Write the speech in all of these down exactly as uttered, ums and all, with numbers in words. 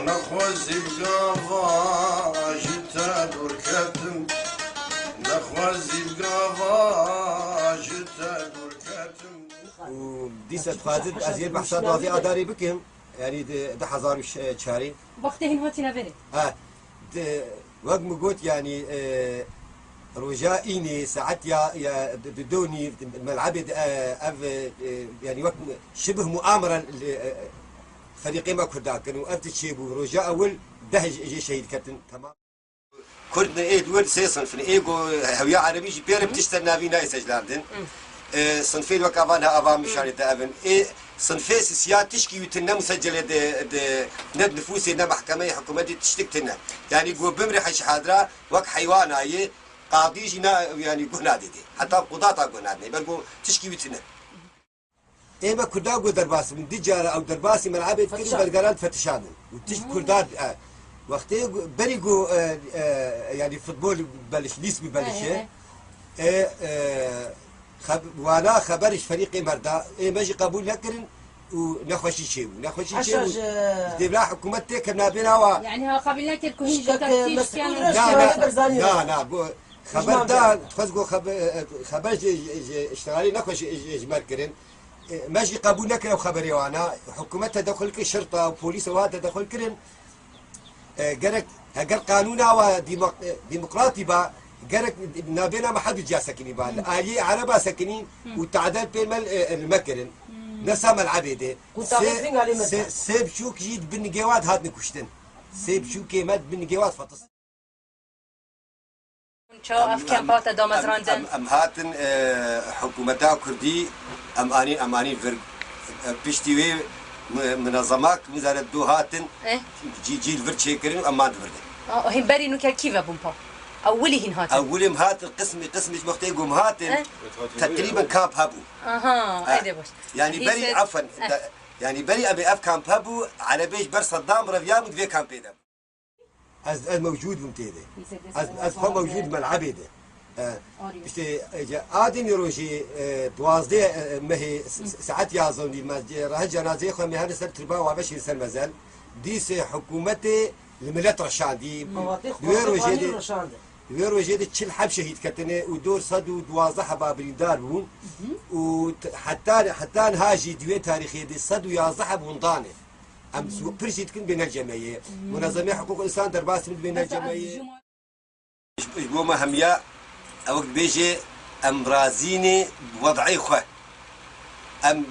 Nexwezî bi gava ji te dûr ketim, nexwezî bi gava ji te dûr ketim. Û dîsa dixwazit ez yê behsa duwazdeh Adarê bikim, yanî di du hezar û çarê. Wextê hîn hatîne verê. Ha, di, wek min got, yanî, e, roja înê saet ya, ya di, di donî, di melebê de, e, ev, e, yanî wek şibih muamere li, e, ferîqê me Kurda kirin û ev tişt çêbû. Roja ewil deh jê şehîd ketin, temam. Kurd ne ê di wir sê sinf in. Ê ku hewiya erebî jî pê re bi tişt ser navî nayê seclandin. E, sinfê wek ava ne ava min şarê te ev in. Ê sinfê sisiya tişkî wî tune, ne musecele de, de, ne di nifûsê, ne mehkemeyê hikûmetê tiştik tune. Yanî ku bimre heşî hadra wek heywana yê, qadî jî na, yanî guh nadê dê. Heta qudata guh nadinê. Ber ku tişkî wî tune. Ê me Kurda ku derbas bin, du cara ew derbasî melebê dikir û Fetişan. Belgeran difetişandin. Û tişt Kurda, e, wextê ku, berî ku, e, e, yanî futbol beliş, lîs bi beliş He, he, e. Ê, e, xeb-, wana xeber ji ferîqê merda. Ê me jî qebûl nekirin û nexweşî çêbû. Nexweşî Haşa çêbû. ji Dêvra hikûmet tê kir nabêna wa. Yani ha qabil nekir ku hîn ji Şikek, e, teftîş mesûl kiyan re Na, şikayet na, berzanî na, re. na, bu xeber Hişman da, be. Dixwest ku xebe-, e, xeber ji, ji, ji iştigalê nexweşî ji, ji mer kirin. E, me jî qebûl nekir ew xeberê wana. Hikûmet tedexul kir, şirta û polîs ewa tedexul kirin. E, gerek, heger qanûna wa dîmok-, e, dîmokratî ba, gerek nabêna me hedû ciya sekinî ba. Li aliyê ereba sekinî û tadel pê me, e, li me kirin. Ne sa melebê de. Ku Sê, taxê zîng alî me sê, da. Sê biçûk jî di bin nigê wa dihatin kuştin. Sê biçûkê me di bin nigê wa difatis. Çawa ev Em, kempa em, te em, damezrandin? em, em hatin, e, hikûmeta Kurdî, em anîn, em anîn vir. E, piştî wê mi-, minezemak Wizareta Dû hatin, Eh. cî, cî li vir çêkirin û em man di vir de. A, hîn berî nû ker kî ve bûn pa? Ewilî hîn hatin? Ewilî em hatin, qismî, qismî ji wextê ku em hatin, Eh. teqrîben kamp hebû. Aha, Eh. ey de baş. Yanî Hîn berî, se-, efwen, eh. de, yanî berî em ê ev kamp hebû, erebê ji ber Seddam reviyabû di vê kampê de bû. Ez, ez mewcûd bûm tê de. Ez, ez xwe mewcûd melebê de. E, Arî. işte, e, ce-, a dinê rojê, e, duwazdeh, e, mehê s-, s-, saet yazdeh nîv me, ce-, rehet cenazeyê xwe me hene ser tirba wa beşî ser mezel. Dîsê hikûmetê li milet reşandî. Mewatê Di wê xwe rojê de, reşandin. di wê rojê de çil heb şehîd ketine û dor sed û duwazdeh heba birîndar bûn. Û t-, heta, heta niha jî di wê tarîxê de sed û yazdeh heb windan e. Em su-, pir jî dikin bêne cemeyê. Munezemê hiqûq însan derbas dibin bêne Mesela cemeyê. juma- Ji, ji bo me hemiya ew dibêje em razî ne bi wed'ê xwe. Em,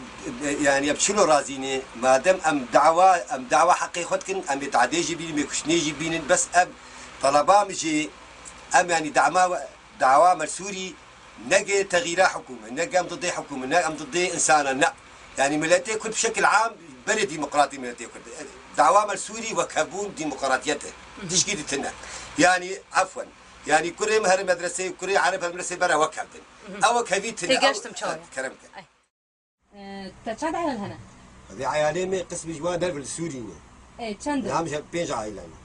yanî em çilo razî ne? Madem em dawa, em dawa heqê xwe dikin, em ê tadê jî bînin, em ê kuştinê jî bînin. Bes ev taleba min jî, em yanî dama, dawa me li Sûrî, ne ge texîra hikûme, ne ge em didê hikûme, ne em didê însana, ne. Yanî miletê Kurd bi şekil am berê demokratî miletê Kurd. Dawa me li Sûrî wekhevbûn demokratiyet e. Tişkî di tune. Yanî, efwen. Yanî kurê min here medreseyê, kurê ereb here medreseyê bera wekhevdin. Ew wekhevî tune. Têgeştim çawa. Kerem ke. Ay. E, te çend eyal hene? Vê eyalê me qismî ji wan derve li Sûrî ne. E, çend in? Niha min pênc aîle ne.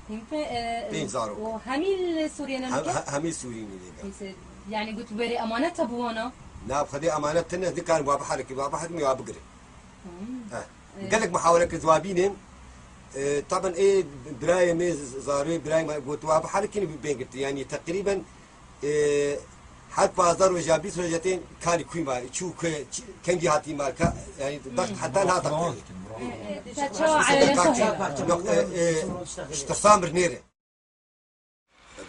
Hîn pê, e, Pênc zarok. û hemî li Sûriyê ne Hem, nike? he-, hemî Sûrî ne lê. Neyse, yani got berê emanet te bi wana? Na, bi Xwedê emanet tune, ez nikarim wa biherikim, wa biherikim ya bigirim. Hmm. Heh. E. Gelek muhawele kir, wa bînin. E, taban ê birayê me z-, zarê birayê me got wa biherikin, bê girtin. Yani teqrîben Ê, her pazdeh roja, bîst roja tên kanî kûy ma, çû ku, ç-, kengî hatî ma, ka, yani, daxt heta niha daxt. Te çawa ailê xwe heye? Yok, e, e, ji tirsa mirnê re.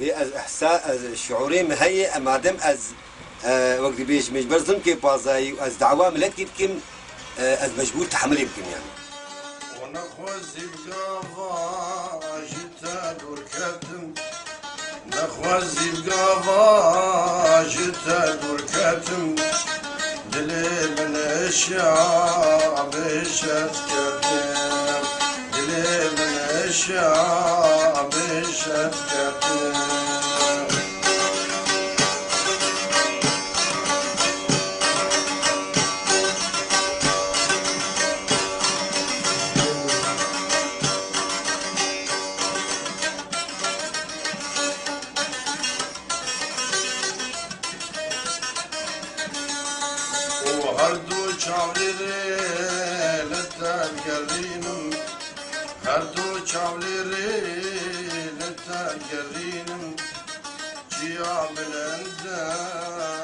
Bê ez ihsa, ez şiûrê min heye, em madem ez, e, wek dibêjim, ji ber zilmkê pazayî û ez dawa miletkî dikim, e, ez mecbûr tehemilê bikim yani. Û nexwezî bi gava ji te dûr ketim, nexwezî bi gava ji te dûr ketim, dilê min eşya bêşet ketim, dilê min eşya bêşet ketim. û her du çavê rê li te digerînim, her du Çavlêrê li te gerînim, çiya bilind e.